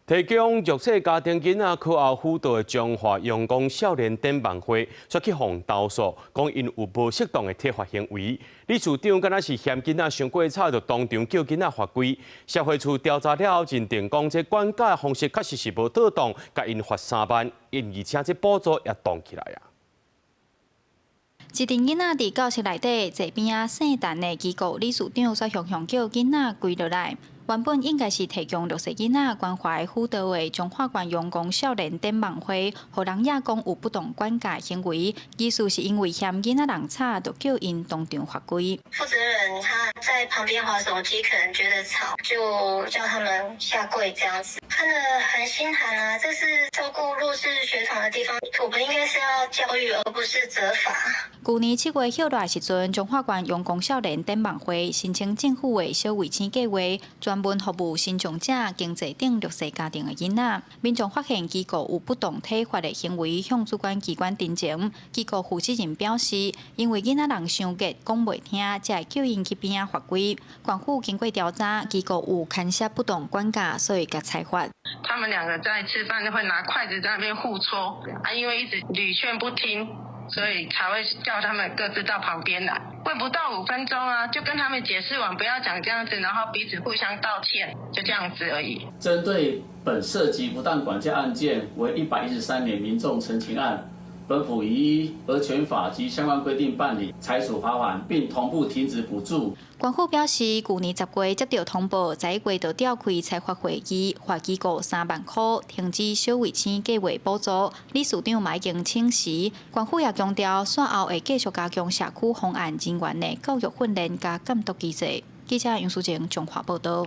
提供弱勢家庭囡仔課後輔導的彰化陽光少年展望會，煞去予投訴，講𪜶有無適當的體罰行為。理事長敢若是嫌囡仔傷過吵，就當場叫囡仔罰跪。社會處調查了後，認定講這管教的方式確實是無妥當，共𪜶罰3萬，而且這補助也凍起來啊。一陣囡仔佇教室內底坐邊仔姓陳的機構理事長，煞雄雄叫囡仔跪落來。原本應該是提供弱勢囡仔關懷輔導的彰化縣陽光少年展望會，予人惹講有不當管教行為，疑似是因為嫌囡仔人吵，就叫𪜶當場罰跪。負責人他在旁邊滑手機，可能覺得吵，就叫他們下跪這樣子，看得很心寒啊！這是照顧弱勢學童的地方，我們應該是要教育，而不是責罰。舊年7月歇熱時陣，彰化縣陽光少年展望會申請政府的小衛星計劃，專門服務身障者、經濟等弱勢家庭的囡仔。民眾發現機構有不當體罰的行為，向主管機關陳情。機構負責人表示，因為囡仔人傷激，講袂聽，才會叫𪜶去邊仔罰跪。縣府經過調查，機構有牽涉不當管教，所以共裁罰。他們兩個在吃飯會拿筷子在那邊互戳，啊，因為一直屢勸不聽。所以才會叫他們各自到旁邊來，問不到5分鐘啊，就跟他們解釋完，不要講這樣子，然後彼此互相道歉，就這樣子而已。針對本涉及不當管教案件為113年民眾陳情案，本府已依兒權法及相關規定辦理，裁處罰款，並同步停止補助。縣府表示，舊年10月接到通報，11月就召開裁罰會議，罰機構3萬塊，停止小衛星計劃補助。理事長嘛已經請辭。縣府也強調，煞後會繼續加強社區防案人員的教育訓練佮監督機制。記者楊淑靜彰化報導。